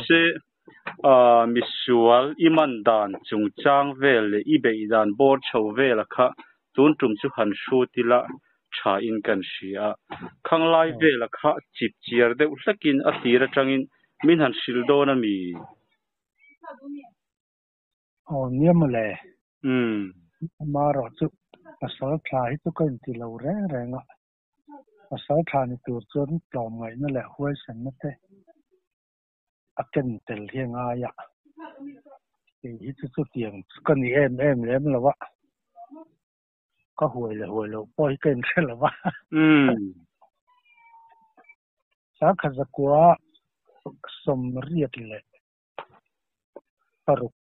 Se misual i man dan chungchang vel leh i beih dan bawr chho vela kha tun tum chu han hrut ila tha in kan hria a. Khanglai vela kha chip chiar deuh hlekin a tir atangin min han hrilh dawn a mi? Aw nia mawle. Amaherawh chu pasal thla hi chu ka inti lo reng reng a. Pasal thla ni tur chuan tlawmngaihna leh huaisenna te a ken tel hi a ngai a. Kei hi chu chutiang chu ka ni em em lem lo a. Ka huai leh huai loh pawh hi ka inhre lo a. Sakha zakua sawmriat leh paruk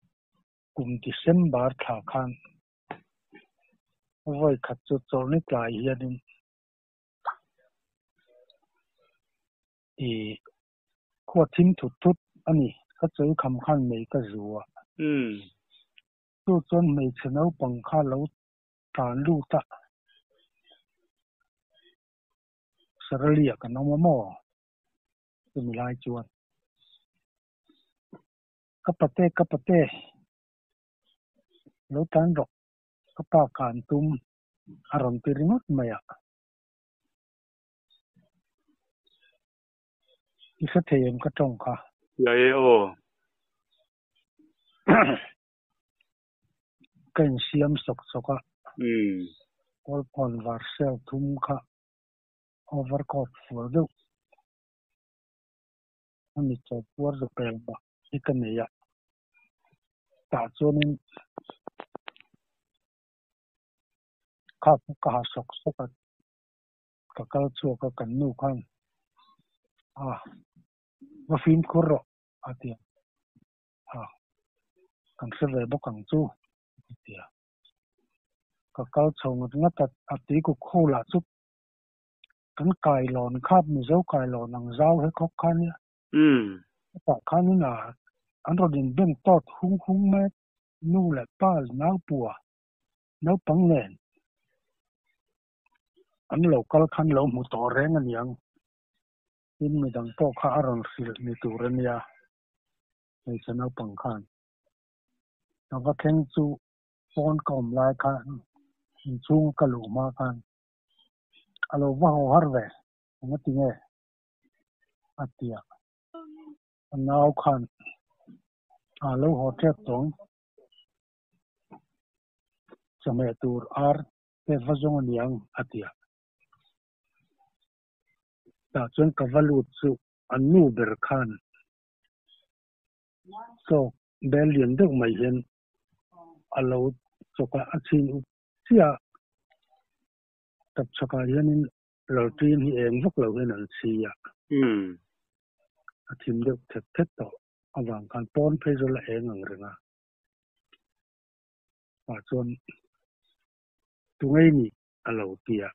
kum December thla khan vawi khat chu chawlhni tlai hianin i khua thim thut thut a ni. Ka chawi kham khan mei ka zu a. Chu chuan hmeichhe naupang kha lo tlan lut a. Saralia kan awm a maw? Chumi lai chuan ka pate ka pate lo tlan rawh ka pa kan tum a rawn ti ringawt mai a. I hre thei em ka tawng kha? Hria e aw. Ka insiam sawk sawk a. Kawlpawn var sel thum kha overcoat fual deuh a mi chaw puar zu pel mah hi ka nei a. Tah chuanin kha kha ka ha sawk sawk a, ka kal chhuak a kan nu khan a va fimkhur rawh a ti a, a kan hre ve bawk ang chu a ti a. Ka kal chho ngat ngat a, a tui ku kho lah chu kan kailawn kha Mizo kailawn ang zau he khawp kha nia. Chutah khanin a an rawn inbeng tawt hung hung mai a, nu leh pa naupua naupang nen an lo kal khan lo hmu tawh reng a niang. Tin midang pawh kha a rawn hrilh ni tur a nia hmeichhe naupang khan. Ka va thleng chu pawn ka awm lai khan inchhung ka luh hma khan a lo va haw har ve eng a ti nge a ti a, a nau khan a lo haw tep tawng chawhmeh tur ar te va zawng a niang a ti a, tah chuan ka va lut chu an nu ber khan chaw bel lian deuh mai hian a lo chawk a, a chhin up chiah a. Tap chhakah hianin lalṭin hi eng vak lo hian an chhi a, a thim deuh thet thet tawh avang khan pawn phei chu la eng ang reng a. Tah chuan tungei nih a lo ti a,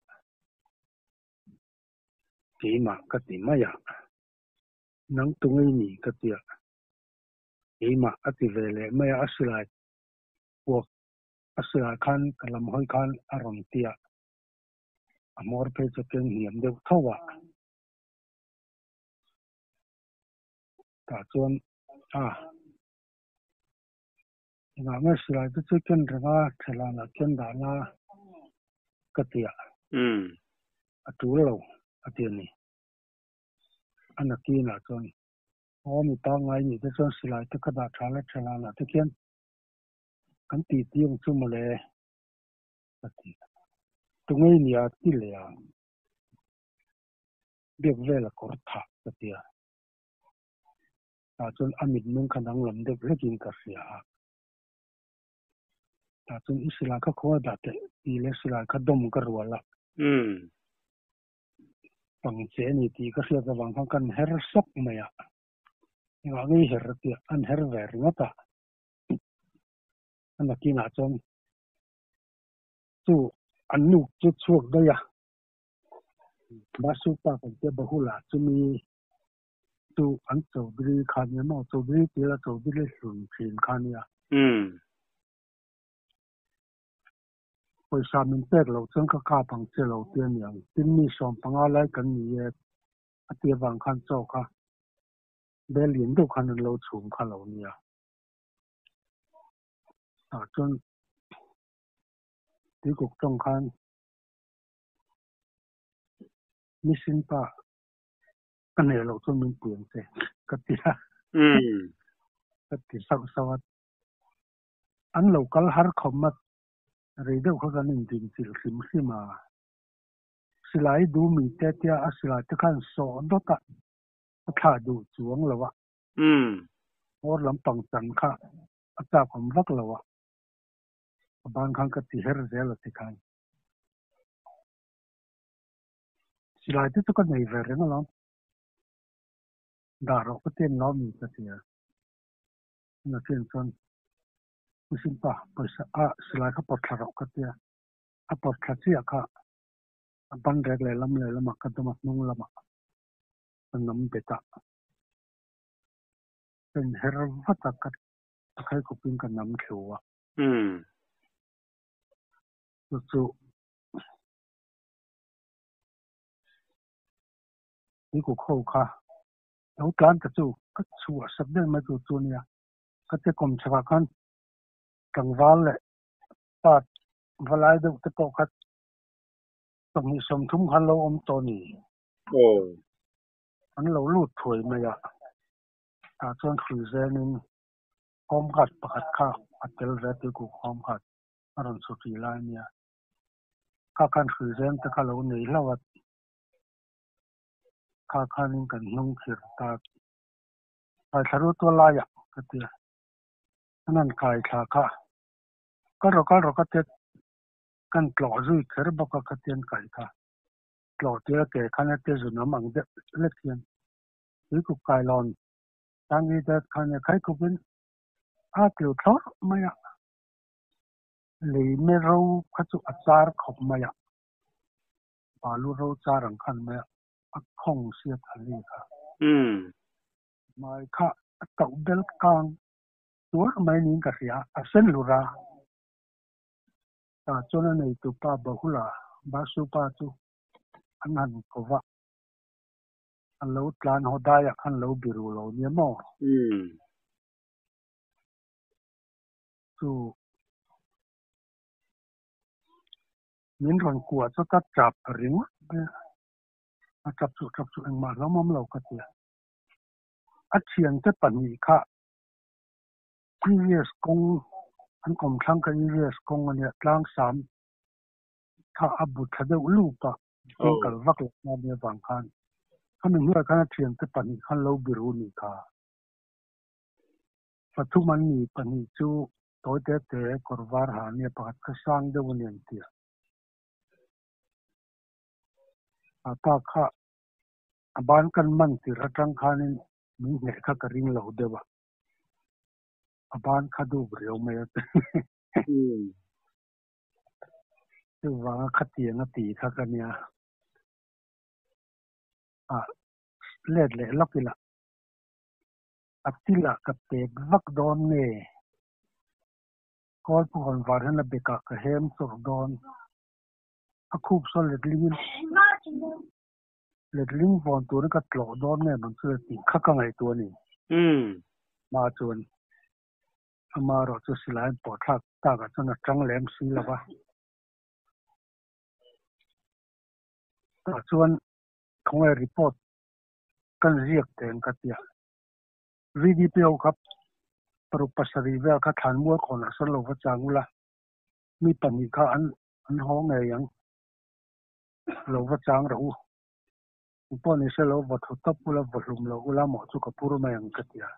keimah ka ti mai a, nang tungei nih ka ti a, keimah a ti ve leh mai a, a silai puak A silai khan ka lam hawi khan a rawn ti a, a hmawr phei chu keng hniam deuh tho a. Tah chuan a, engah nge silai te chu ken reng a, ṭhelanah ken dah la ka ti a, a ṭul lo a ti a ni. A nakinah chuan, aw mi pangngai nih te chuan silai te ka dah ṭha la ṭhelanah te khian Kan ti ti ang chu mawle a ti. Tungei nia ti leh a, biak vel a kawr thah ka ti a. Tah chuan a mitmeng kha danglam deuh hlekin ka hria a. Tah chuan i silai kha khaw a dah teh tih leh silai kha dawm ka rual a. Pang che a ni tih ka hriat avang khan kan her sawk mai a. Engah ngei her a tia, an her ve ringawt a. A nakinah chuan chu an nu chu chhuak daih a, Basu pa kan tia Bahula chumi chu an Chaudhary kha nia maw, Chaudhary ti ila Chaudhary hlun thin kha nia. Pawisa min pek loh chuan ka kap ang che lo ti a niang, tin mi 15 lai kan ni e a ti avang khan chaw kha. Bel lian deuh khan an lo chhum kha lo nia. Tah chuan tuikuk tawng khan mihring pa ka neih loh chuan min pui ang che ka ti a. Ka ti sauh sauh a. An lo kal har khawm a, rei deuh kha kan indinchilh hrim hrim a. Silai duh mi te tia a silai te khan sawh dawt a, a thlah duh chuang lo a. Hmawr lampang chan kha a chak awm vak lo a, a ban khan ka ti her zel a ti khan. Silai te chu ka nei ve reng alawm. Dah rawh ka ti an lo mi ka ti a. Chuna chian chuan mihring pa pawisa a silai kha pawt thla rawh ka ti a, a pawt thla chiah kha a ban rek lehlam lehlamah ka dawm a hnung lamah ka nam bet a. Ka inher vat a, ka khai khawpin ka nam thlu a. Chu chu tuikuk ho kha lo tlan ta chu ka chhuah sak deuh mai tur chu a nia. Ka te kawm chhakah khan tlangval leh pa valai deuh te pawh kha 30 khan lo awm tawh a ni. An lo lut thuai mai a, tah chuan hrui zenin home guard pakhat kha a tel ve a, tuikuk home guard a rawn chhu ṭih lai a nia. Kha khan hrui zen te kha lo nei hlauh a, kha khanin kan hnung khir ta. Kai thla ru tual laiah ka ti a, an han kai thla kha kal rawh kal rawh ka tia kan tlawh zui kher bawk a khatian kai kha. Tlawh tir a ke khan a te zunam ang deuh lek hian tuikuk kailawn tangi dat khan a khai khupin a tlu thlawrh mai a, lei me ro kha chu a char khawp mai a, balu ro char ang khan mai a, a khawng siat a li kha. Hmai kha a tauh bel kang tuar mai niin ka hria, a sen hlur a. Tah chuan a neitu pa Bahula, Basu pa chu an han ko va, a lo tlan haw daiah khan lo biru lo nia maw? Chu min rawn kuah chu ka tap ringawt mai a, a tap chuh tap chuh engmah hlawm awm lo ka ti a. A thiante pahnih kha EVS kawng an kawmthlang kha EVS kawng a nia, tlangsam kha a bu thla deuh lup a, thing kal vak lo kha nia vang khan khami hnuaiah khan a thiante pahnih khan lo biru ni kha. Pathum an ni, pahnih chu tawi te te kawr var ha nia, pakhat kha sang deuh a ni an ti a. A pa kha a ban kan man tirh atang khanin min hneh kha ka ring lo deuh a. A ban kha dup riau mai a. Chuvanga khatiang a ti kha ka nia. A let leh lawk ila. A tilah ka pek vak dawn nge? Kawl Puhawn var hian a bekah ka hem chawrh dawn. A khup saw letlingin letling vawn turin ka tlawh dawn nge man chu tih kha ka ngaihtuah a ni. Hma chuan amaherawh chu silai an pawh thlak takah chuan a tang lem si lo va. Tah chuan khawnge report kan ziak teng ka tia. VDP ho kha paruk pasarih vel kha thlan mual khawnah sawn lo va chang ula, mi pahnih kha an an haw ngei ang. Lo va chang rawh u. Eng pawh ni se lo va thu tawp ula, va hlum lo ula mawh chu ka pur mai ang ka ti a.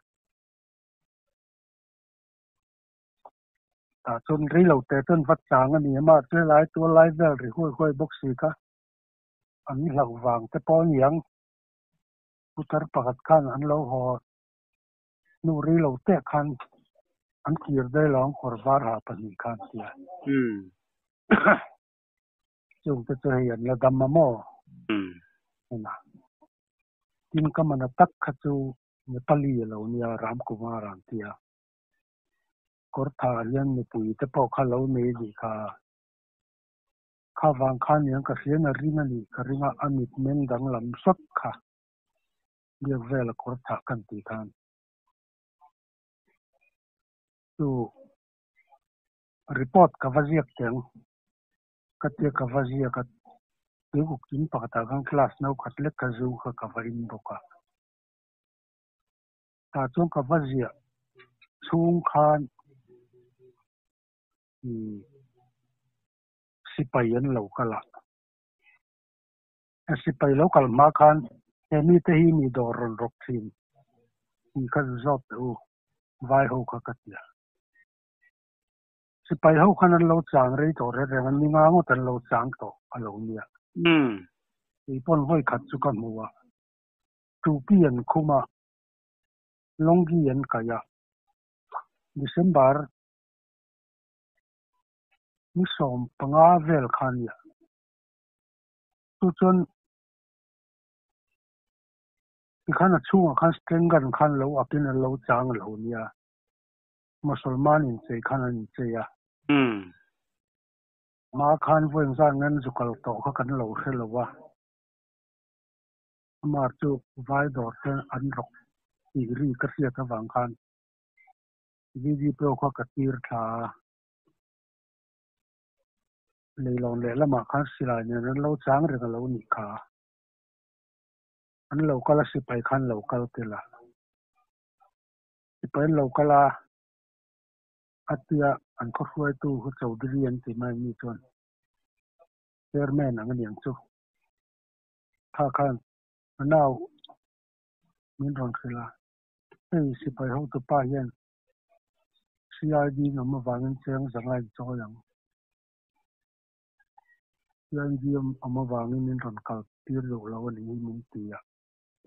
Tah chuan rei lo te chuan va chang a ni a, mahse lai tual lai vel ri huai huai bawk si kha an hlauh vang te pawh a ni ang. Putar pakhat khan an lo haw hnu rei lo teh khan an kir daih lo ang kawr var ha pahnih khan a ti a. Chungte chu hei an la dam a maw? Hena tin ka mana tak kha chu Nepali a lo nia Ram Kumar an ti a. Kawrtha ah hian mipui te pawh kha lo nei a nih kha. Kha vang khan niang ka hrian a ring a nih ka ring a, a mitmeng danglam sawt kha. Biak vela kawr thah kan tih khan chu report ka va ziak teh ang ka tia ka va ziak a, tuikuk in pakhatah khan class no khat lek ka zu kha ka va in bawk a. Tah chuan ka va ziah chhung khan ih sipai an lo kal a. Sipai lo kal hma khan he mite hi mi dawr rawn rawk thin tih kha zu zawt teh u, vai ho kha ka ti a. Sipai ho khan an lo chang rei tawh reng reng a, ni nga ngawt an lo chang tawh a lo nia. Kei pawn vawi khat chu ka hmu a, tupi an khum a, lawnggi an kaih a, December ni 15 vel kha a nia. Chu chuan tikhan a chhungah khan string gun khan lo akin an lo chang lo nia, Mosolman inchei khan an inchei a. Hma khan vawiin zan ngan zu kal tawh kha kan lo hre lo a, amah chu vai dawr te an rawk tih ri ka hriat avang khan VDP kha ka tir thla a. Leilawn lehlamah khan silai nen an lo chang reng a lo nih kha. An lo kal a sipai khan lo kal tel a. Sipai an lo kal a, a tia an khaw hruaitu hu Chaudhary an ti mai mi chuan Chairman ang a niang chu. Kha khan a nau min rawn hrilh a, hei sipai hotupa hian CID in awm avangin cheng zanga inchawi ang. CID awm avangin min rawn kal tir duh lo a nih hi min ti a,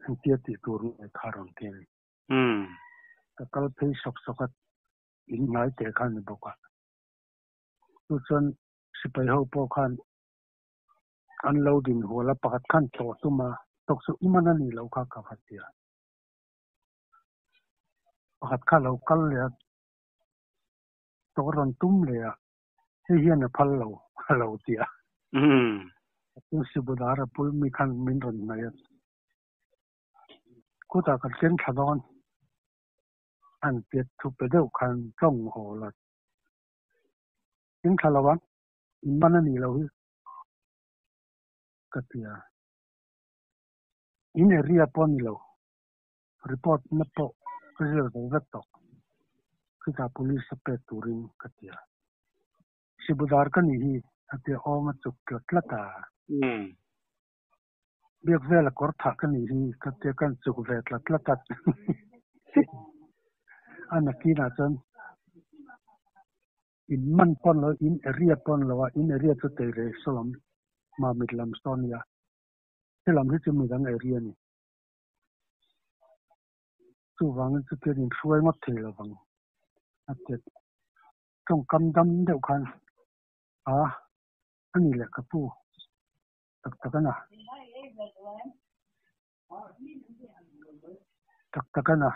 engtia tih tur nge kha rawn ti a ni. Ka kal phei sawk sawk a, in hnai teh kha a ni bawk a. Chu chuan sipai ho pawh khan an lo din hual a, pakhat khan tlawh tum a, tawk chu i man a nih loh kha ka va ti a. Pakhat kha lo kal leh a, tawh rawn tum leh a, hei hian a phal lo a lo ti a. Chu Sibudara pul mi khan min rawn hnaih a, khutah kan keng thla dawn an ti a, thu pe deuh khan tawng haw la, keng thla lo ang, in man a nih loh hi ka ti a. In area pawh a ni lo, report na pawh ka ziak zo vek tawh. Khitah police a pek turin ka ti a. Sibudar ka nih hi a tia awm a chuk tlat tlat a. Biak vela kawr thah ka nih hi ka tia kan chuk ve tlat tlat a. A nakinah chuan in man pawn lo, in area pawn lo a, in area chu teirei saw lam, mamit lam saw a nia. Helam hi chu midang area a ni. Chuvangin chutiang inhruai ngawt thei lo vang a ti. Tawngkam dam deuh khan a a ni leh ka pu tak tak a na. Tak tak a na.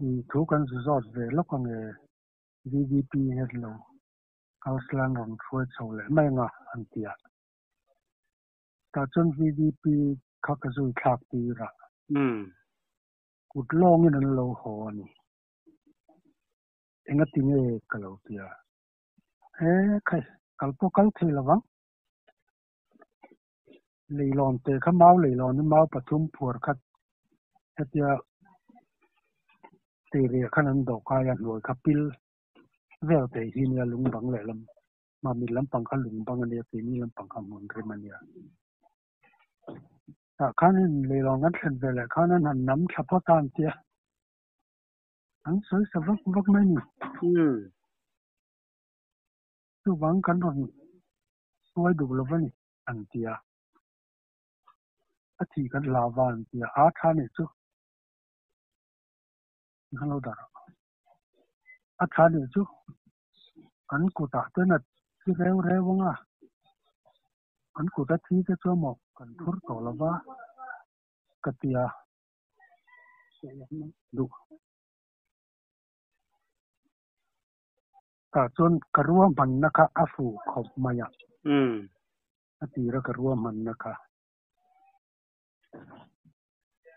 I thu kan zu zawt ve lawk ange VDP hian lo kalslan rawn hruai chho leh mai anga an ti a. Tah chuan VDP kha ka zui thlak tir a. Kut lawngin an lo haw a ni. Engati nge ka lo ti a? He khai, kal pawh kal thei lo vang. Leilawn te kha mau leilawn hi mau pathum phuar khat hetia teiriah khan an dawh kai a, hnuai kha pil vel thei hi nia lungbang lehlam. Mamit lampang kha lungbang a nia, keini lampang kha hmun rem a nia. Tah khan in leilawng kan thlen ve leh khan an han nam thla phawt a an tia. An sawi sa vak vak mai ni. Chuvang kan rawn hruai duh lo va ni an tia. A thih kan hlau va an tia. A tha nih chu. Kan lo dah rawh. A tha nih chu. Kan kutah ten a thi reu reu ang a, kan kut a thi te chu maw kan phur tawh lo va ka ti a, duh. Tah chuan ka ruahmanna kha a fuh khawp mai a, a tira ka ruahmanna kha.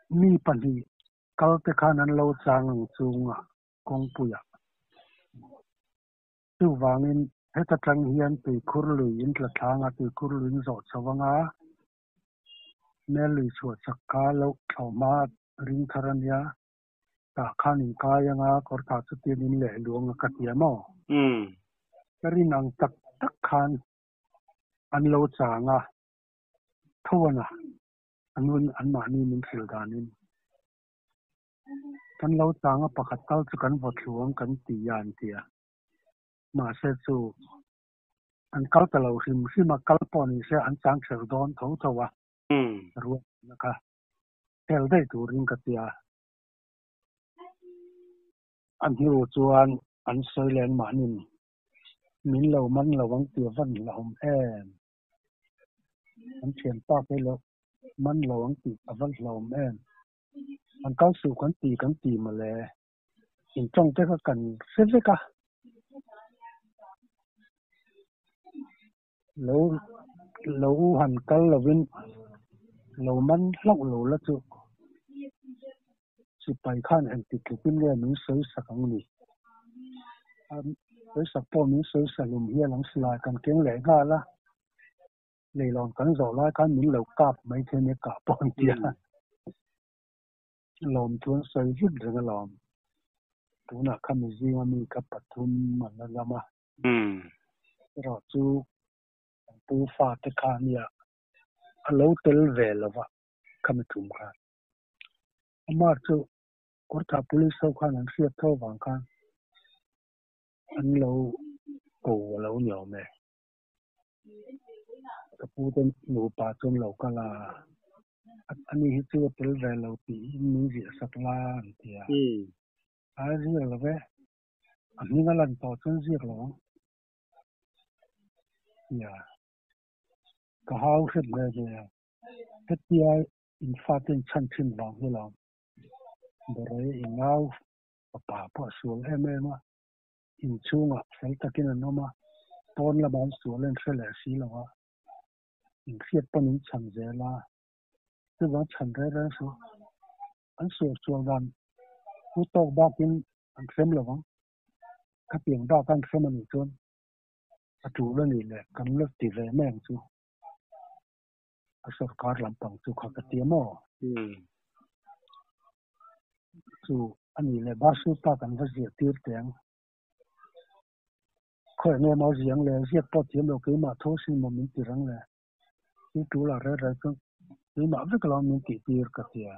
Mi pahnih kal te khan an lo chang ang chunga kawngpuiah. Chuvangin heta tang hian tuikhur lui in tla thlang a, tuikhur lui in zawh chho anga mel lui chhuah chak kha lo thlawh hma ring thar a nia, tah khan in kai anga kawr tah chutian in leh luang a ka ti a maw? Ka rin ang tak tak khan an lo chang a, tho ana a nun anmahni min hrilh danin kan lo chang a, pakhat tal chu kan vaw thlu ang kan ti a an ti a. Mahse chu an kal ta lo hrim hrim a, kal pawh ni se an chang kher dawn tho tho a, ruahmanna kha hel daih turin ka ti a. A hnu chuan an sawi leh anmahnin min lo man lo ang tih a van hlauhawm em? An thianpa kei lo man lo ang tih a van hlauhawm em? An kal suh kan ti kan ti mawle. In tawng te kha kan hre vek a. Lo lo u han kal lovin lo man hlauh lo la chu sipai khan engti tlukin nge min sawi sak ang ni? Sawi sak pawh min sawi sa hlum hial ang silai kan keng leh nghal a. Leilawn kan zawh lai khan min lo kap mai thei nia kah pawh an ti a. Lawm chu an sawi vek reng alawm. Tunah kha mi zinga mi kha pathum an la dam a. Erawh chu kan pu fate kha nia a lo tel ve lo va khami tum khan. Amah chu Kawrthah Police ho khan an hriat tho vang khan an lo ko a lo ni awm e. Ka pu te nupa chu an lo kal a, ani hi chu a tel ve lo tiin min ziah sak la an ti a. A ziak lo ve, a hming a lan tawh chuan ziak lo ang. Tia, ka hau hret nghe nghe a, hetia in fate in chhan thin vang hi lo Bawrei i ngau fapa pawh a sual em em a, inchhungah fel takin an awm a, pawn lamah an sual a inhre leh si lo a, inhriat pawn in chhan zel a, chuvang chhan reng reng chu an sual sual dan hu tawk bakin an hrem lo ang, khatiang bak an hrem a nih chuan a tul a nih leh kan la ti ve mai ang chu. A sorkar lampang chu kha ka ti a maw? Chu a nih leh Basupa kan va ziah tir teh ang. Khawi nge maw ziang le? Ziak pawh thiam lo keimah tho sin maw min ti reng le? Thil tul ah reng reng chuan keimah vek lo min tih tir ka ti a.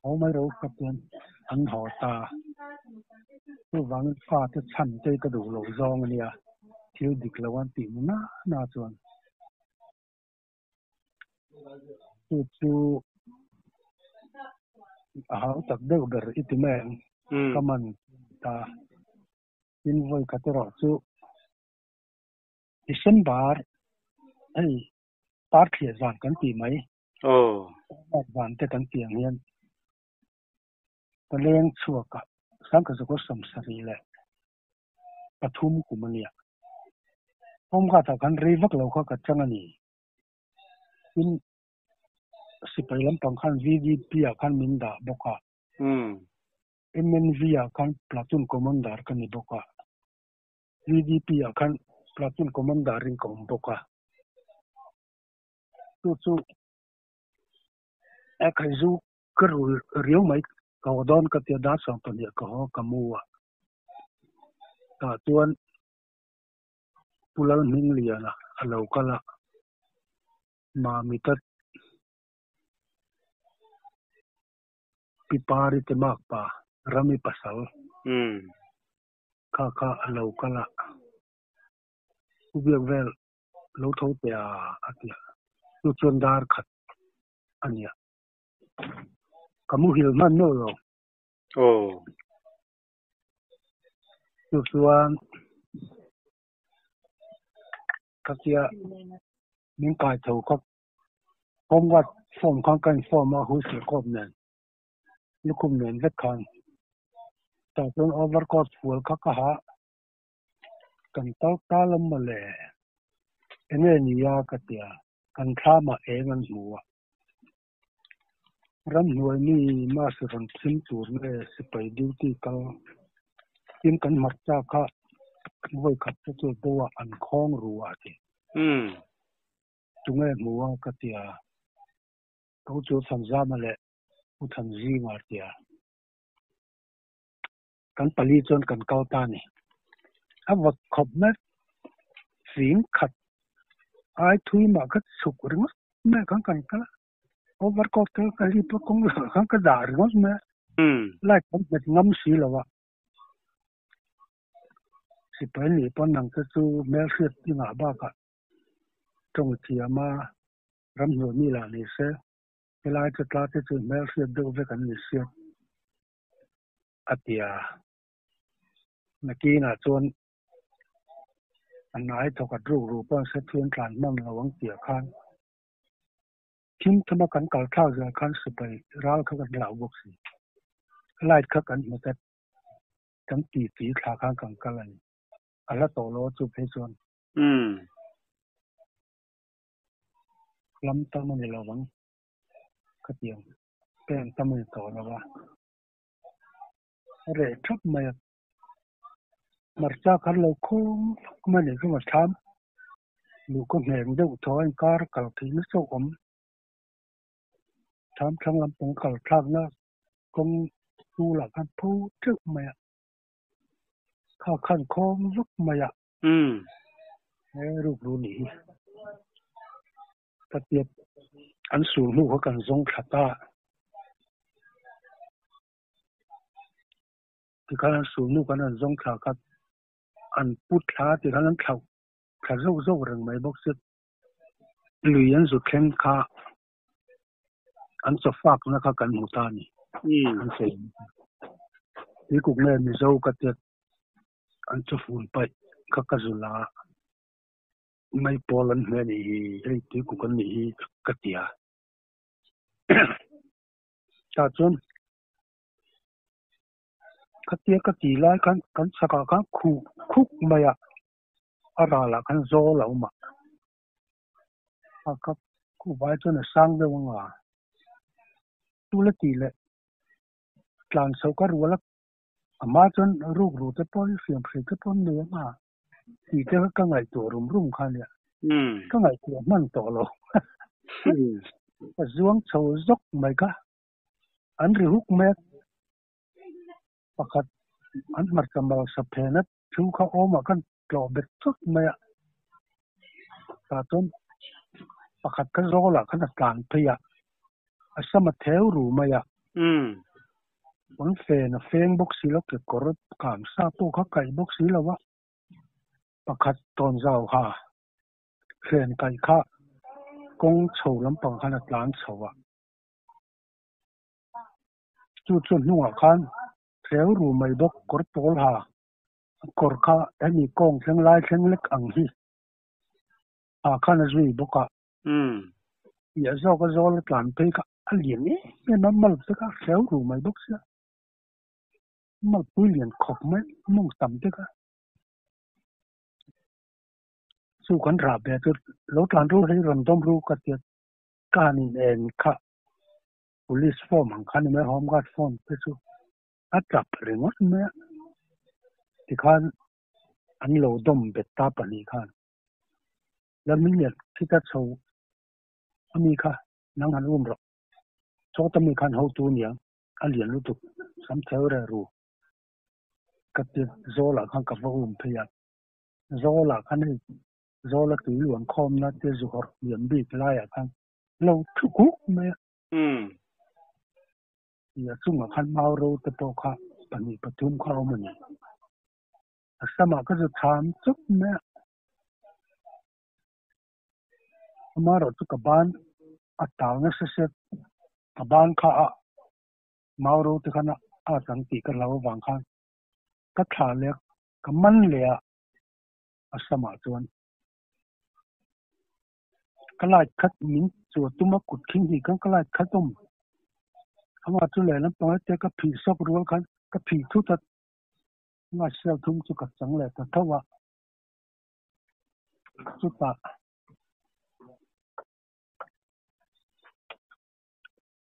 Haw mai ro ka tian an haw ta. Chuvangin fate chhan te ka duh loh zawng a nia, thil dik lo an tih na na chuan. Chu chu a hau tak deuh ber i ti mai ang ka man ta. Tin vawi khat erawh chu December hei par thliah zan kan tih mai. Zan te kan tih ang hian ka leng chhuak a, Sangkazawka sawmsarih leh pathum kum a nia. Home guard ah khan rei vak lo kha ka chang a ni. Tin, sipai lampang khan VDP ah khan min dah bawk a. MNV ah khan platoon commander ka ni bawk a. VDP ah khan platoon commander in ka awm bawk a. Chu chu a khaizu ka rul riau mai ka haw dawn ka tia dar sawm pahnih ka haw ka mu a. Tah chuan Pu Lalhmingliana a lo kal a, Mamita Pi Pari te makpa Rami pasal kha kha a lo kal a, Pu Biak vel lo tho teh a a ti a, chu chuan dar khat a nia. Ka muhil hman meuh lo. Chu chuan ka tia min kai tho kha home guard form khan ka in form a whistle coat nen lukhum nen vek khan tah chuan over coat fual kha ka ha kan tal tal a mawle enge ni a ka tia kan thlamah eng an hmu a. Ramhnuai mi mass rawn thim tur nge sipai duty kal tin kan hmarcha kha vawi khat te chu bo ah an khawng ru a ti. Tunge hmu a ka ti a, Ko chu Thanzama leh U Thanzinga a ti a. Kan pali chuan kan kal ta a ni. A vawt khawp mai fing khat ai thui mah kha chhuk ringawt mai khan kan kal a. Overcoat te ka hlip a kawng lah khan ka dah ringawt mai a. Light kan hmet ngam si lo a. Sipai nih pawn nang te chu hmelhriat dingah bakah tawng thiam a ramhnuai mi lah ni se helai chu tla te chu hmelhriat deuh vek an ni sia a ti a. Nakinah chuan a hnai thawkhat ruk ruk pawh se thian tlan hman lo ang tih ah khan Thim thama kan kal thlak zel khan sipai ral kha kan hlauh bawk si. Light kha kan hmu tlat. Kan ti ti thla khan kan kal a ni. A hla tawh lo a chu phei chuan. Lam tam a ni lo vang ka ti ang. Pen tam a ni tawh lo a. A reh thap mai a. Hmarcha khan lo khawng fak mai a nih chu Mathlam. Luh ka ngheng deuh thaw a inkar kal theih na chauh awm. Thlam thlang lampang kal thlakna kawng tulah khan pho teuh mai a. Kha khan khawng vak mai a. He ruk ru nih hi. Ka tiat an sur hnu kha kan zawng thla ta. Tikhan an sur hnu kan han zawng thla kha an put thla tikhan an thlauh thla zauh zauh reng mai bawk si. Lui an zu thleng kha an chaw fakna kha kan hmu ta a ni. An sawi ang kha. Tuikuk nge Mizo ka tiat an chaw fun paih kha ka zu la a, mai pawl an hmeh a nih hi, hei tuikuk an nih hi ka ti a. Tah chuan khatia ka ti lai khan kan chhakah khan khuh khuk mai a. A ralah khan zawl a awm a, a ka khuhvai chuan a sang deuh ang a, tula tih leh tlan chhoh ka rual a, a hma chuan ruk ru te pawh hi hriam hri te pawh an nei ang a tih te kha ka ngaihtuah rum rum kha ania, ka ngaihtuah hman tawh lo, ka zuang chho zawk mai kha, an ri huk mai a, pakhat an hmarcha mal sa phen a. Thu kha awmah khan tlawh bet chawt mai a, tah chuan pakhat kha zawlah khan a tlan phei a, a sam a theu ru mai a. Pawn fen a feng bawk si lo, kekawr kang sa pawh kha kaih bawk si lo a, pakhat tawn zau ha hren kaih kha kawng chho lampang khan a tlan chho a. Chu chu hnungah khan Tleu ru mai bawk kawr pawl ha kawr kha hemi kawng thleng lai thleng lek ang hi ha khan a zui bawk a. Piah zawk a zawl a tlan phei kha a lian em em a, mal te kha tleu ru mai bawk sia, malpui lian khawp mai mawng tam te kha. Chu kan rah ve chu lo tlan ru hei rawn dawm ru ka tia ka han in en kha. Police form ang kha ni mai, home guard form te chu a tap ringawt mai a, tikhan an lo dawm bet ta pahnih khan Lalhminglet khita chho ami kha nang han um rawh, chawt ami khan hotu aniang a lian lutuk sam theu reh ru ka ti Zawlah khan ka va um phei a, Zawlah khan hei Zawla tui luan khawmna te zu hawrh lian bik laiah khan lo thu kuk mai a. Tia chungah khan mau ro te pawh kha pahnih pathum kha a awm a ni. A samah ka zu tham chawp mai a. Amaherawh chu ka ban a tau nasa sia, ka ban kha a mau ro te khan a at ang tih ka hlau avang khan ka thlah leh a, ka man leh a, a samah chuan. Ka light khat min chu a tum a kut khing hnih khan ka light khat awm. Amah chu lehlam panga te ka phih sawk rual khan ka phih thut a, amah sial thum chu ka chang leh ta tho a. Chutah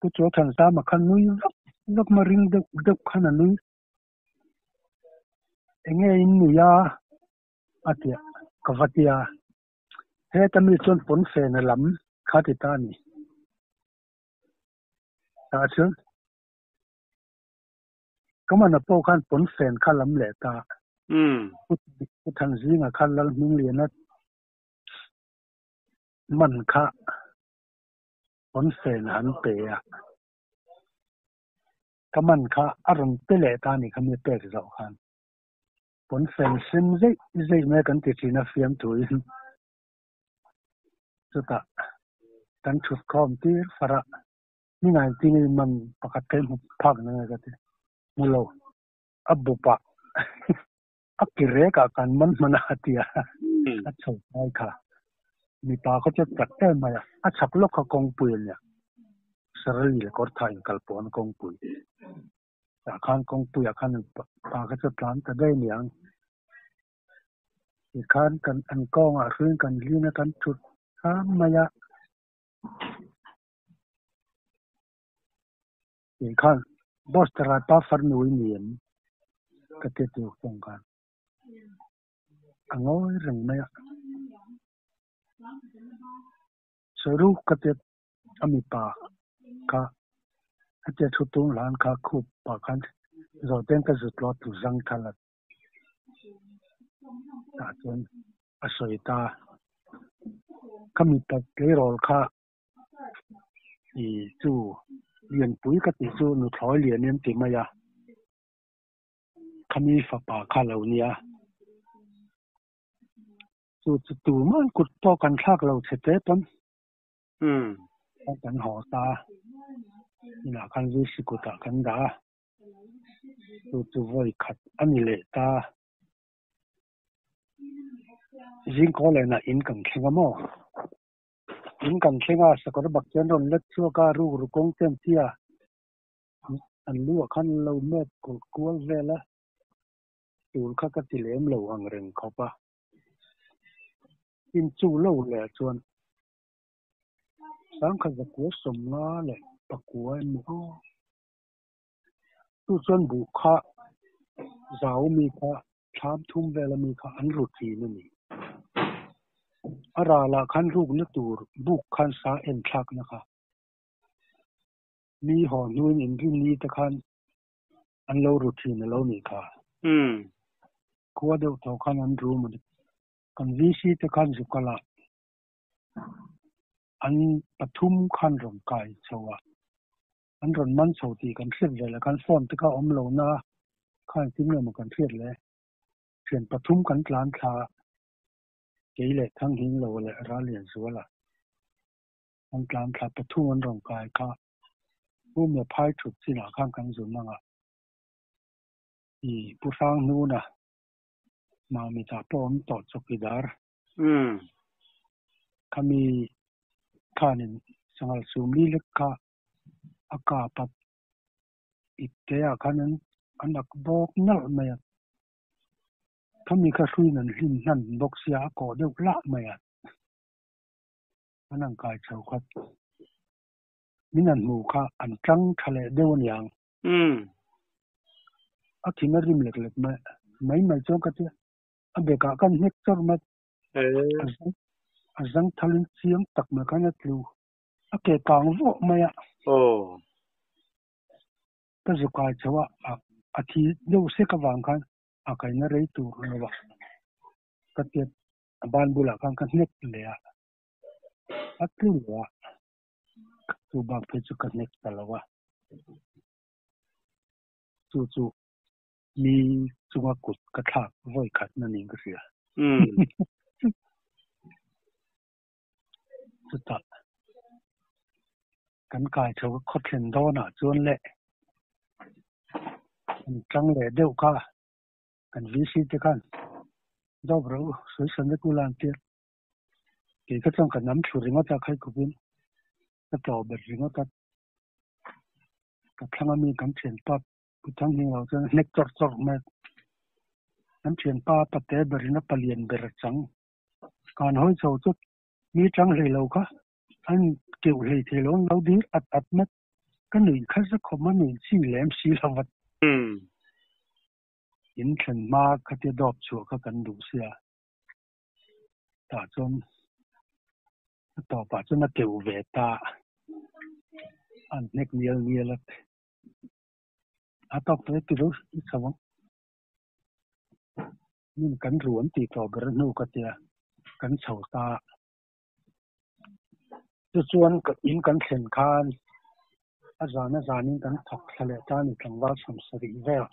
Pu Chuaithansama khan nui vak vak ma ring deuh deuh khan a nui. Enge in nui a? A ti a, ka va ti a. Heta mi chuan pawnfen a lam kha ti ta a ni. Tah chuan ka mana pawh khan pawnfen kha lam leh ta. Pu Thanzinga khan Lalhmingliana man kha pawnfen han pe a. Ka man kha a rawn pe leh ta a ni kha mi pek zawh khan. Pawnfen sem zeih zeih mai kan ti thin a fiamthuin chutah kan thut khawm tir far a, ni ngaintin in man pakhat ka hmu phak na nge ka ti hmu lo, a bup ah a ki rek ah kan man hman a tia a chho kai kha mipa khaw chet tak em mai a, a chhak lawk kha kawngpui a nia, Sarali leh Kawrthah inkalpawhna kawngpui. Tah khan kawngpuiah khan an pa kha chu a tlan ta daih aniang. Tikhan kan an kawngah hruin kan hlin a kan thut hram mai a. Tikhan boss tarai pa farnu i ni em? Ka ti tur kawng khan a ngawi reng mai a. Sawi ru ka ti a mipa kha hetia thu tung hlan kha khup pah khan zawhten ka zut lo tu zang thal a tah chuan a sawi ta ka mipa tleirawl kha i chu lianpui ka tih chu nuthlawi lian em ti mai a khami fapa kha lo nia chu chu tuman kut pawh kan thlak lo chhe te pawn. Kan haw ta inah khan zui sikutah kan dah a, chu chu vawi khat a ni leh ta. Zingkaw lenah in kan thleng a maw? In kan thleng a, sakawr bak chuan rawn let chhuak a, rukru kawng te an ti a, an lu ah khan an lo met kulh kual vel a, tul kha ka ti lem lo ang reng khawp a. In chu lo leh chuan Sangkhat zakua sawmnga leh pakua emaw aw. Chu chuan buh kha zau mi kha thlam thum vela mi kha an ru thin a ni. A ralah khan rukna tur buk khan sa en thlakna kha mi haw hnuin inrinni te khan an lo ru thin a lo nih kha. Khua deuh tho khan an ru maw ni. Kan VC te khan Zukala An pathum khan rawn kai chho a, an rawn man chho tih kan hriat ve leh khan phone te kha awm lo na kha engtin nge maw kan hriat le? Thian pathum kan tlan thla a, kei leh Thanghing lo leh Ralianzuala an tlan thla pathum an rawn kai kha Pumia phai thut chinah khan kan zun ang a, i Pu Hranghnuna Mamitah pawh awm tawh chawkidar. Khami khanin sanghal sumli lek kha a kap a, ipte ah khan an ak bawk nalh mai a. Khami kha hruiin an hlim hnan bawk sia a kawh deuh lah mai a. An ang kai chho kha min an hmu kha an tang tha leh deuh aniang. A thin a rim lek lek mai mai mai chuan ka tia. A bekah khan hnek chawrh mai. A zang thalin chiang tak mai khan a tlu. A ke kang vawh mai a. Ka zu kai chho a, a thi deuh sek avang khan a kaina rei tur lo a. Ka tiat a ban bulah khan ka hnek leh a. A tlu leh a. Chu bak phei chu ka hnek ta lo a. Chu chu Mi chunga kut ka thlak vawi khat na niin ka hria. Chutah kan kai chho ka khaw thlen dawnah chuan leh an tang leh deuh kha kan VC te khan dawp rawh u sawi sawn vek ula an tia. Kei kha chuan ka nam thlu ringawt a khaikawpin ka tlawh ber ringawt a. Ka thlang ami kan thianpa Pu Thanghing lo chuan a hnek chawrh chawrh mai a. Kan thianpa pate berin a palian ber a chang. Kan hawi chho chu mi tang hlei lo kha an keuh hlei thei lo an lo dir at at mai. Ka nuih kha za khawp a nuih chi lem si lo va. In thlen hma khatia dawp chhuah kha kan duh sia. Tah chuan a tawpah chuan a keuh ve ta. An hnek nial nial a. A tawk tawh e ti lo i chho ang. Hnim kan ru an tih tawh ber hnu ka tia kan chho ta. Chu chuan in kan thlen khan a zan a zanin kan thawk thla leh ta a ni tlangval sawmsarih vel.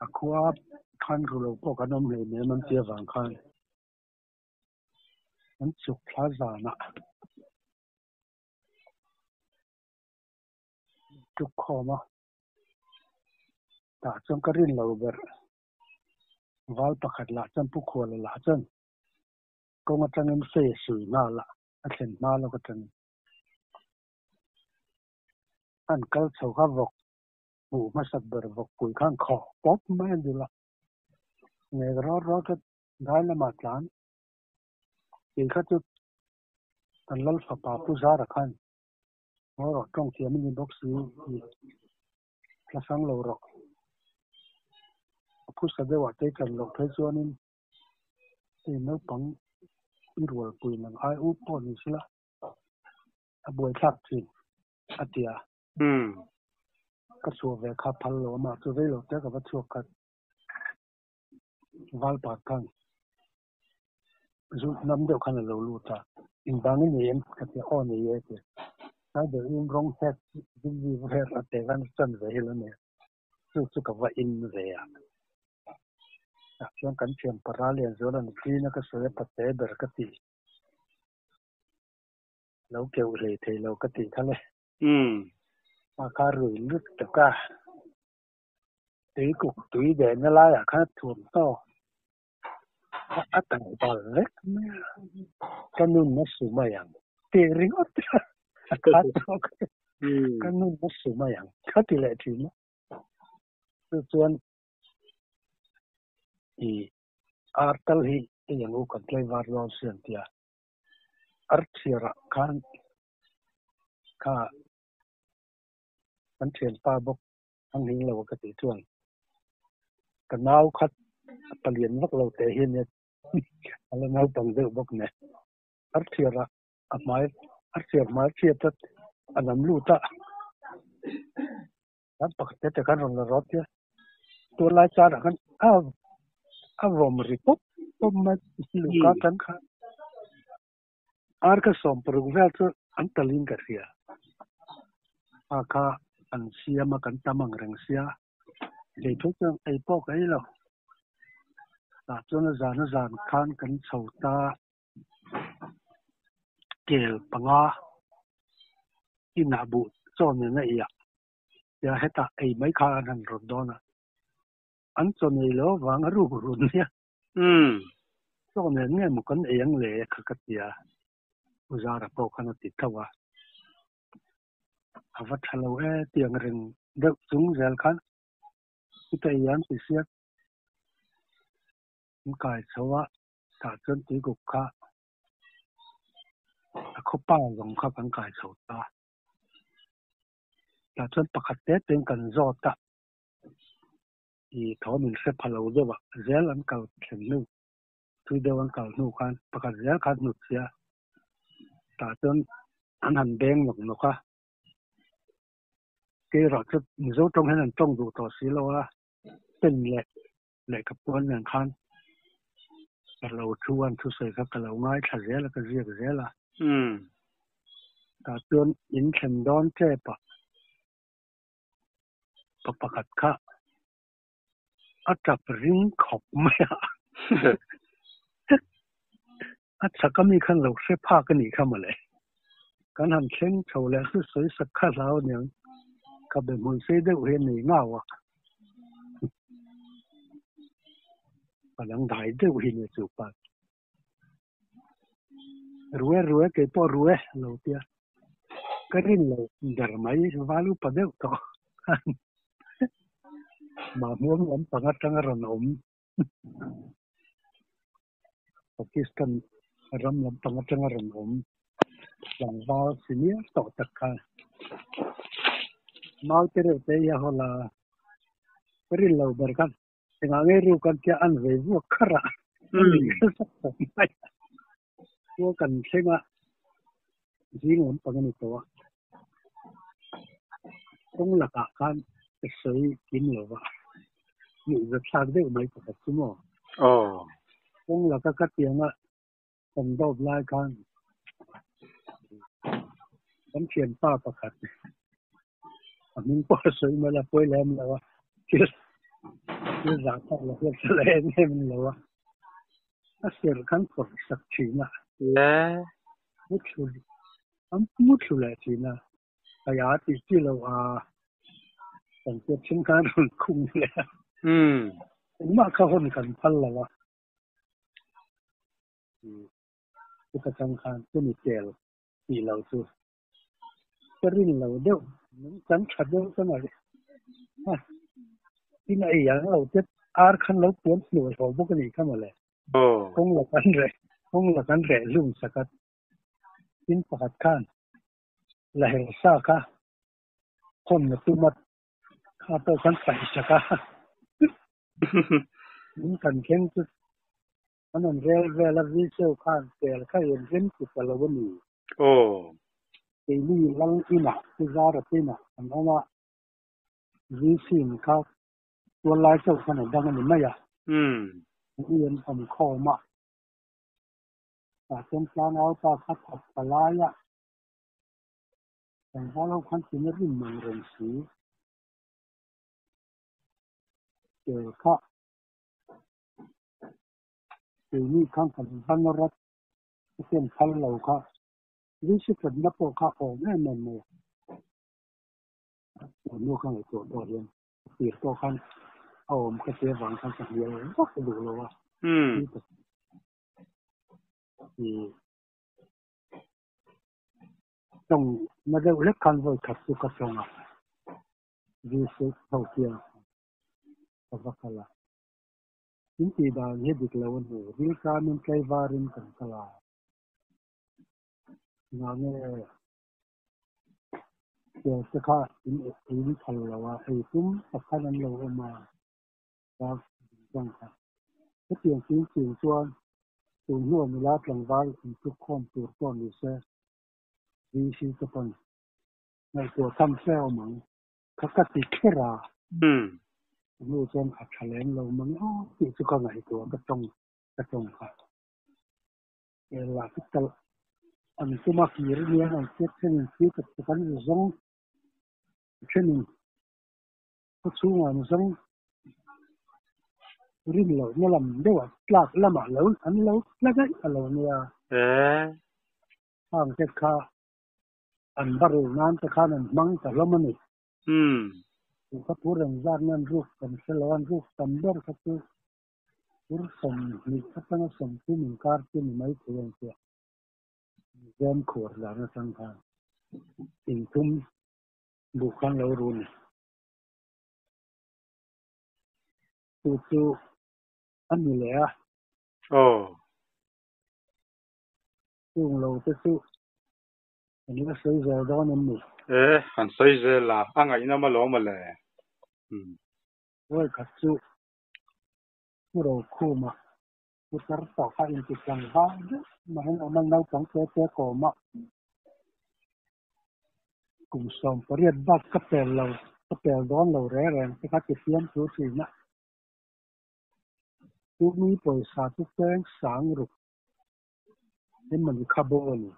A khua khan ru lo pawh kan awm hlei nem an tih avang khan kan chuk thla zanah tuk khawm a. Tah chuan ka rin lo ber. Val pakhat lah chuan Pu Khuala lah chuan kawng atangin fei a sui nghal a, a thlen hma lawk atangin an kal chho kha vawk hmuh hmasak ber vawk pui khan khawh pawp mai a dul a. Ngek rawt rawt kha dai lamah tlan kei kha chu kan lal fapa Pu Zara khan ngaw rawh tawng thiam a ni bawk si tih Thla hrang lo rawh. A phusa deuhah te chan loh phei chuanin hei naupang i rualpui nang ai up pawh ni sela a buaithlak thin a ti a. Ka chhuah ve kha phal lo amah chu rei lo te ka va chhuak khat. Valpat khan zu nam deuh khan a lo lut a, Engvang i nei em? ka ti a, Aw nei e a ti a. Tlai ber in rawng hek zui vel a te khan chan ve hi lo nei a, chu chu ka va in ve a. Tah chuan kan thian para lian zual a ni tlin a ka sawi a pate ber ka ti. Lo keuh hlei thei lo ka tih kha le. A kha rui lut tak a. Tuikuk tui dehna laiah khan a thuam tawk. A kal bal vek mai a, ka nun a su mai ang tih ringawt a khat tawk a, ka nun a su mai ang ka ti leh thin a. Chu chuan i ar tal hi hei ang u kan tlaivar dawn si an ti a, ar chhiarah khan kha kan thianpa bawk a nghing lo a ka tih chuan ka nau khat a palian vak lo teh hi ania a la naupang deuh bawk nen ar thiar ah a hmai ar thiar hmai chhiat a a nam lut a kan pakhat te te khan rawn la rawt tia tunlai char ah khan a a vawm ri pawp pawp mai luhka tan khan Ar ka 16 vel chu an talin ka hria. A kha an siam a, kan tam ang reng sia. Kei phei chuan ei pawh ka ei lo. Tah chuan a zan a zan khan kan chho ta kel panga inah buh chaw nen a iah. Tia hetah ei mai kha an han rawn dawn a. An chaw nei lo avang a ruk run nia. Umm. Chaw nen nge maw kan ei ang le kha ka ti a, U Zara pawh khan a ti tho a. A va tha lo e tiang reng deuh chung zel khan chuta ei an ti sia. An kai chho a, tah chuan tuikuk kha a khawpa zawng kha kan kai chho ta. Tah chuan pakhat te tein kan zawt a. I thaw min hre pha lo deuh a, zel an kal thlen hnu, thui deuh an kal hnu khan pakhat zel khan hnut sia tah chuan an han beng nawk nawk a, keierawh chu Mizo tawng hian an tawng duh tawh si lo a, pen leh lehkha puan nen khan ka lo thu an thusawi kha ka lo ngaithla zel a, ka ziak zel a. Tah chuan in thlen dawn tep ah. Pa pakhat kha a tap ring khawp mai a, a chak ami khan lo hre phak a nih kha mawle. Kan han thleng chho leh chu sawi sak kha hlau aniang, ka be hmui sei deuh hi a nei ngau a, ka dangdai deuh hi nia chu pa. Rue rue kei pawh rue lo tia ka rin lo ber mai val upa deuh tawh mahmuam lampang atanga rawn awm Pakistan ram lampang atanga rawn awm tlangval senior tawh tak kha. Mau te reuh te hi a haw la, ka rin lo ber khan engah nge ru kan tia an vei vuak kharh a, a nuih hre sak sak mai a. Khua kan thleng a, zing lampang a ni tawh a, kawng lakah khan ka sawi kim lo va, nuihza thlak deuh mai pakhat chu maw? Kawng laka ka tianga kan dawp lai khan kan thianpa pakhat a hming pawh a sawi mai la pawi lem lo a thil thil zah tak lo hian sa la em em lo a a serh khan phawrh sak thin a mu thlu an mu thlu leh thin a kaya tih chi lo a kan tiat thin khan rawn khung leh a engmah kha hawn kan phal lo a. Chuta chang khan chumi tel tih lo chu ka rin lo deuh nung kan tha deuh chuan a a tin a ei ang lo te ar khan lo puan hnuai haw bawk a nih kha mawle. Kawng la kan reh kawng la kan reh hlum sak a tin pakhat khan la her sa kha hawn na tum a kha pawh khan paih sak a min kan thleng chu An rawn rel vel a Viseu khan tel kha in rem ti ta lo a ni. Keini Lal inah Pu Zara te inah kan awm a, Visin kha tual lai chauh khan a dang a ni mai a. Mi an awm khawm a, tah chuan tlangau pa kha thawk ta lai a, tlangval ho khan tina rim mang reng si. Tel kha Keini khan kan va nawr a, ka ken phal lo kha. Rinsi thatna pawh kha a awm em em mai a. Tun hnu ka ngaihtuah pawh hian a tir pawh khan a awm ka ti avang khan ka hnial vak duh lo a. Tawng na deuh hlek khan vawi khat chu ka tawng a, Rinsi ho hian ka va kal a. In tih dan hi dik lo a ni. Riltamin tlaivarin kan kal a. Engah nge tel te kha in in phal lo a, ei tum tak khan an lo awm a, tar zawng kha. Hetiang chin chin chuan tun hnuah nula tlangval inthukkhawm tur pawh ni se, VC te pawn ngaihtuah tham fe awm ang. Kha ka ti kher a. Hnu chuan a tha lem lo mang aw tih chu ka ngaihtuah ka tawng ka tawng kha. Ela chu talh an tum a kir nia an hriat thenin thil tak tak an zawng thenin khaw chhungah an zawng rin lohna lam deuhah tlak lamah lo an lo tla daih a lo nia. Khang te kha An va rul nan te khan an hmang ta hlawm a ni. Chu kha phur engzat nge an ruk kan hre lo a, an ruk tam ber kha chu phur 20 atanga 30 inkar chu ni mai thei ang tia Mizoram khuar dan atang khan inthum buh khan lo ru ni. Chu chu a ni leh a. Chung lo te chu kan la sawi zel dawn em ni? E, han sawi zel a, a ngaihnawm alawm a le. Vawi khat chu Pu Rokhuma pu tar tawh kha inti tlangval deuh mahin a awm a, naupang te te kawm a, kum 18 bak ka pel lo, ka pel dawn lo reng reng te kha ti fiam thu thin a. Chu mi pawisa chu cheng sang ruk Hemani kha bo a ni.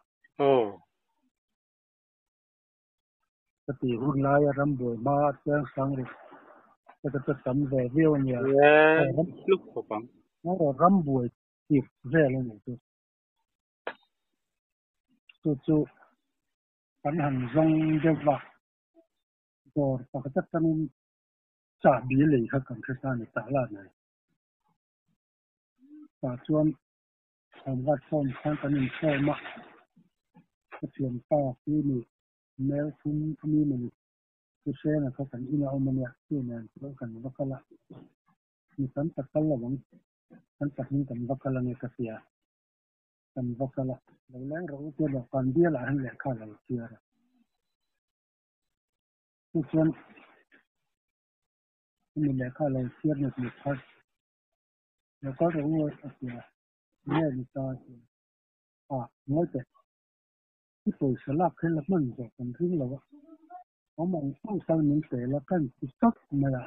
Ka tih hun laia rambuai hma a chiang sang ruk te ka chu tam ve viau a nia. Hluk khawp ang. Rambuai tir vel a ni chu. Chu chu kan han zawng deuh va, dawr pakhat atangin chahbi lei kha kan hre ta a ni tah lah nei. Tah chuan Thawmhnaw form khan kan inkhawm a, ka thianpa hi ni mel thum a mi mawni Pu Hrena kha kan inah awm a nia, chu nen chuan kan va kal a, mi tam tak kal lo ang, kan pahnih kan va kal ange ka tia, kan va kal a, lo leng rawh u tia dawhkan bialah hian lehkha a lo chhiar a. Chu chuan hemi lehkha a lo chhiar ngut ngut kha lo kal rawh u a ti a, nge ni ta a ti a, ah ngawi teh, i pawisa lak kher la hman zawh kan ring lo a, awm ang ang tal min pe la kan ti tawp mai a.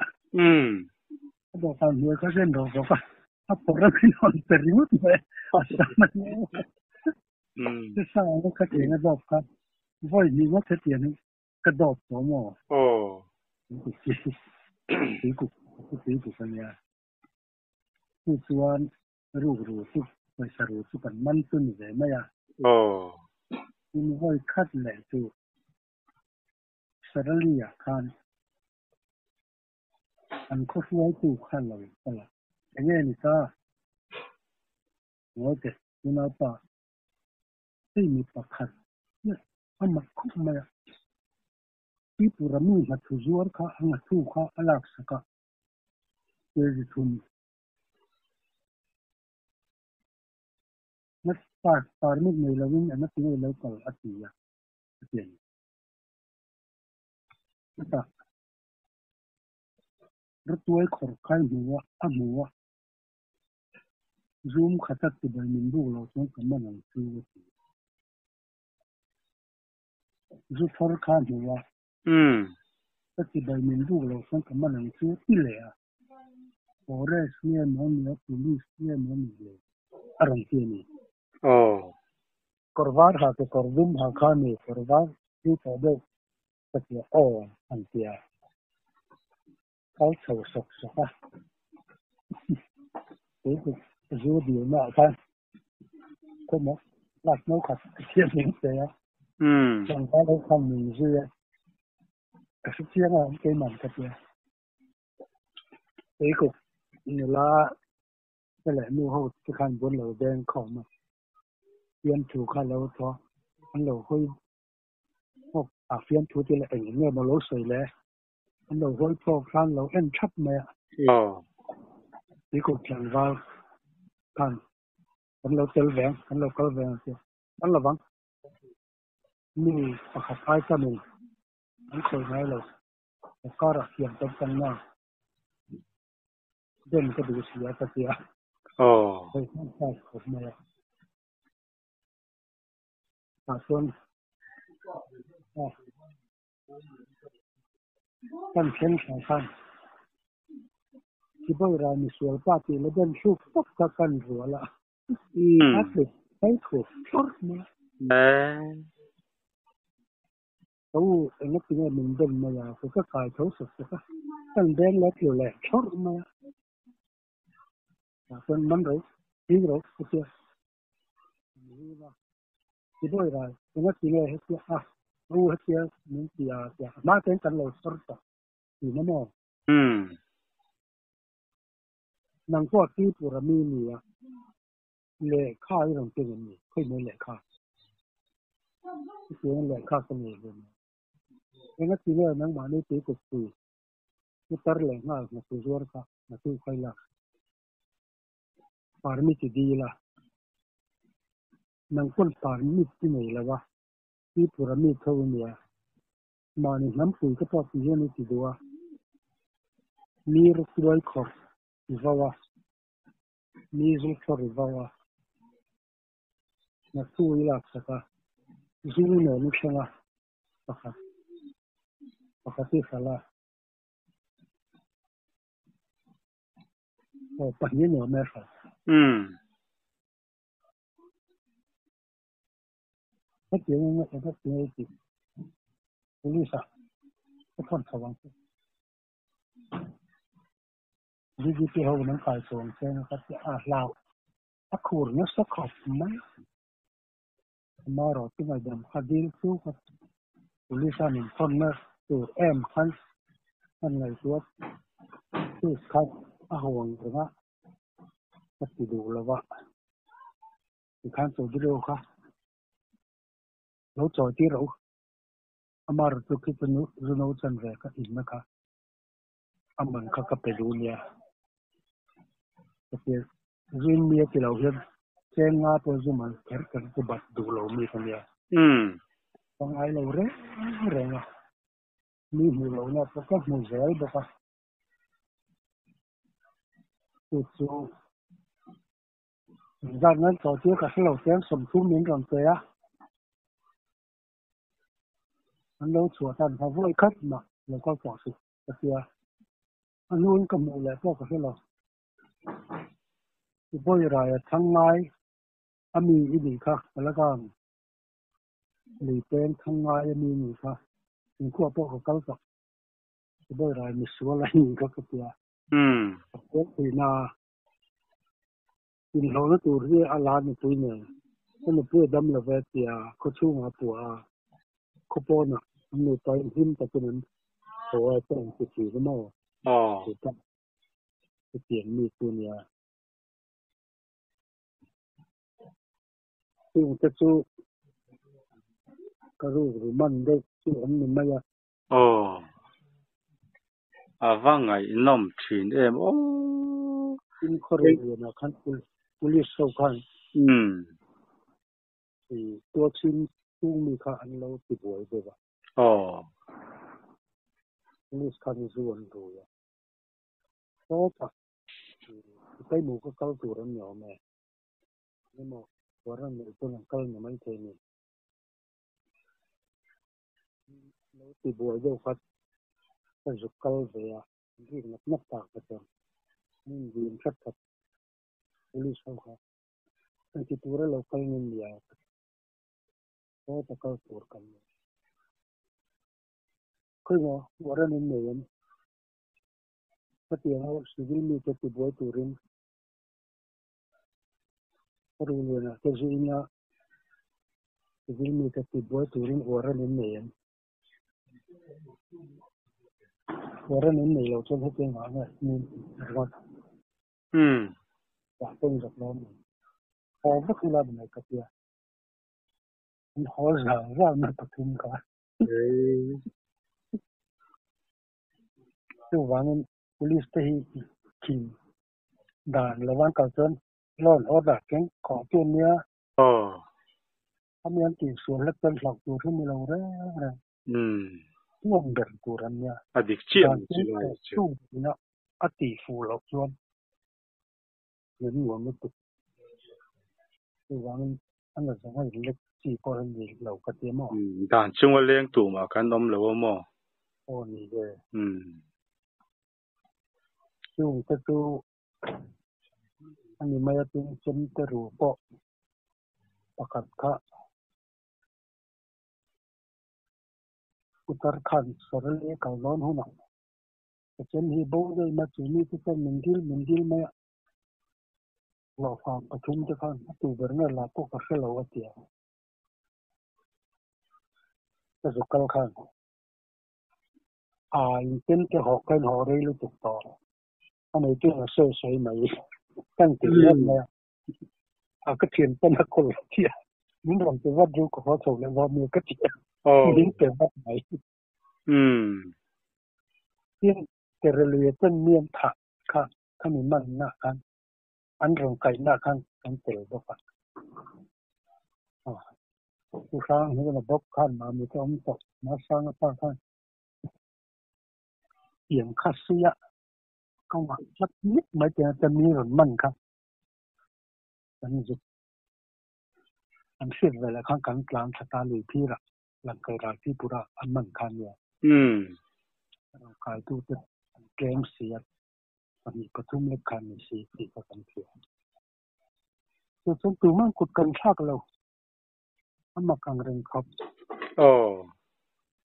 A dawhkan hnuai kha zen rawh bawk a, a pawrh a min rawn pe ringawt mai a, a sam a nia. Chusang anga kha tiang a dawp kha vawi hnih ngawt hetiang hi Ka dawp tawh maw? Aw. Tuikuk chu tuikuk a nia. Chu chuan rukru chu pawisa ru chu kan man chu ni ve mai a. Aw. Tin vawi khat leh chu Sarali ah khan an khaw hruaitu kha lo kal a. Enge ni ta? Ngawi teh, unaupa. Hei mi pakhat chiah a mak khawp mai a, Tripura mi nghathu zuar kha a nghathu kha a laksak a, kg thum nghat par permit nei lovin an ati ngei lo kal a ti a, a ti a ni. Chutah Rawtuai khawrh khai hmu a, a hmu a. Zoom khata chibai min buk lo chuan ka man ang chu a ti. Zu thar kha hmu a. Ka chibai min buk lo chuan ka man ang chu a ti leh a. Forest nge maw ni a, police nge maw ni le a rawn ti a ni. Kawr var ha ke kawr dum ha kha ni, kawr var hi tawh deuh ka ti a, aw an ti a. Kal chho sawk sawk a, tuikuk zu dilna ah khan khawmaw glass no khat a siam min pe a, tlangval ho khan min zui a, ka hre chiang a keiman ka tia. Tuikuk nula te leh nu ho te khan bun lo deng khawm a, fiamthu kha lo thaw an lo hawi phawk a, fiamthu te leh eng eng nge maw lo sawi le. An lo hawi phawk khan lo en thap mai a. Tuikuk tlangval khan kan lo tel veng, kan lo kal veng ang che. Kan lo vang. Mi pakhat ai tamin an khawi ngai lo. Ka karah thiam tam tam na den ka duh si a ka ti a. Hei khan class khawp mai a. Tah chuan Kan thleng thla khan Sibawi ral misual pa tih la den thluk tawp kha kan rual a, a tluk phei thup thlawrh mai a. Ka u enga tinge min den mai a, ka ka kai tho sawk sawk a, kan beng la tlu leh thlawrh mai a. Tah chuan man ro, hing ro ka tia. Sibawi ral enga tinge hetia a u hetia min ti a tia a hma ten kan lo sawr tawh tih na maw? Nang pawh Tripura mi ni a lehkha i rawn keng em ni? Khawi mai lehkha? Chutiang lehkha ka nei ve mai. Enga tinge nangmahni tuikuk pui i tar leh nghal hnathawh zuar kha hnathawh kha i lak Permit i dil a, nang pawn permit i nei lo a, Tripura mi tho i nia, mahni hnampui ka pawh ti hian i ti duh a, mi rutuai khawrh i vo a, mi zul thlawrh i vo a, hnathu i laksak a, zu nen i thleng a, pakhat pakhat i hralh a. Aw pahnih nuam e hral. Hetiang in eng a tinge tih police ah ka thawn chho ang che. DGP ho in an kai chho ang che ka ti a hlau a khur nasa khawp mai. Amaherawh chu ngaihdam kha dil chu ka police a min thawn na tur em khan kan ngaihtuah case kha a ho ang reng a ka ti duh lo va tikhan chaw kha lo chawi tir rawh u amaherawh chu khi chu zu no chan ve ka in na kha a man kha ka pe duh nia ka ti zu in mi a ti lo hian cheng nga pawh zu man kher kher chu bat duh lo mi ka nia ka ngai lo reng reng a. Mi hmuh lohna pawh ka hmu zel bawk a. Chu chu engzat nge tawh tir ka hre lo chiang 30 min rawn pe a. An lo chhuah tan kha vawi khat mah lo kal tawh suh ka tia. A hnuin ka hmuh leh pawh ka hre lo. I bawi rai a chhang ngai a mi i nih kha ka la kang. Lui peng thang ngai a mi nih kha inkhua pawh ka kal tawh. I bawi rai misual a nih kha ka tia. Ka puan puina inhlawhna tur hi a la nupui nen ka nupui a dam lo ve tia khaw chhungah a puah a, khaw pawnah an nupa in hlim takin an haw a te an ti thin a maw? Chutah hetiang mi chu nia. Chungte chu ka rukru man deuh chu an ni mai a. Aw, a va ngaihnawm thin em aw. Tin khaw lianah khan police ho khan tualchhim chhung mi kha an lo ti buai deuh a. Aw. Police khan zu an rui a. Sawtah Sipai ka kal tur an ni awm e. Emaw warrant nei chuan an kal ni maithei a ni. Lo ti buai deuh kha ka zuk kal ve a, an rik nap nap tak kha chuan an inzin hrat khat police ho kha an ti tura lo kal ngin nia sawta kal tur kan ni. Khawimaw warrant in nei em? Khatiang ho civil mite ti buai turin ka ru lianah te zu ina civil mite ti buai turin warrant in nei em? Warrant in nei lo chuan hetiang ah nge min ringawt? Dah pawhin zak lo a ni. Haw vek ila ni mai ka tia. An haw zal zal mai pathum kha. Chuvangin police te hi thin dan lo an kal chuan law and order keng khawh chu an nia. Ami an tihsual hlek chuan hlauh tur hi ni lo reng reng. Tuam ber tur an nia. A dik chiah Dan ang chu lai keng chu. khawh tu ina a tihfuh loh chuan min nuam lutuk. Chuvangin a la zawng a inlek chi pawh hi ni lo ka ti maw? Dan chunga leng tumah kan awm lo a maw? Aw ni ve. Chungte chu a ni mai a tin chemte ru pawh pakhat kha Putar khan Sarali a kal dawn hunah ka chem hi bo daih mai chu mite chuan min dil min dil mai a. Hlawhfa pathum te khan a tu ber nge la pawh ka hre lo a ti a. Ka zu kal khan a in te hawh ka inhawh rei lutuk tawh a neitu in a sawi sawi mai kan ti ringawt mai a. A ka thian pan a kawl a ti a. Min rawn pe vat ru ka haw chho leh vawm nia ka ti a. Min pe vat mai. Tin, Terelui chuan mian thah kha khami manna khan an rawn kaihna khan kan tel bawk a. Pu Hrang hnuna bawk khan Mami te awm tawh, Masanga pa khan tiang kha suia ka ngah tlat mek mai te te mi rawn man kha kan zuk an hriat ve leh khan kan tlan thla ta lui phirah Langkai Raltipura an man kha nia. Rawn kaitute an tlem si a. Pahnih pathum lek khan ni si tih kha kan hria. Chu chuan tumah kut kan thlak lo. A mak ang reng khawp.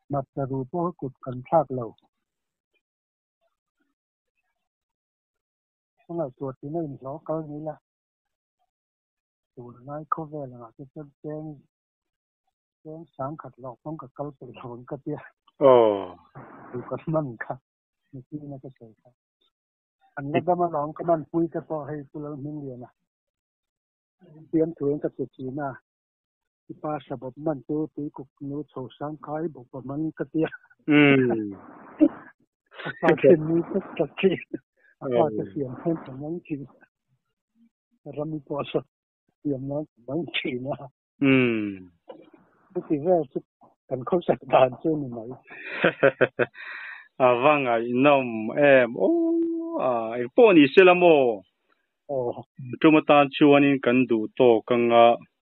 Hmarcha ru pawh kut kan thlak lo. Ka ngaihtuah tina inhlawh kal ni la. Tunlai khawvel angah te chuan cheng cheng sangkhat hlawh pawng ka kal peih lo ang ka tia. Tu ka hman kha. Nichina ka sawi kha. An la dam alawm ka man pui te pawh hei Pu Lalhmingliana siam thuin ka che thin a, i pa sabawp man chu tuikuk nu chho sang khai bawk a man ka tia. A pa te nui tak tak thin. A pa te siam hian ka mang thin. Rami pawh saw siam nan ka mang thin a. Chuti vel chu. Kan khawsak dan chu ni mai. A va ngaihnawm em aw a engpawh ni se la maw? Aw. Tum atan chuanin kan duh tawk anga.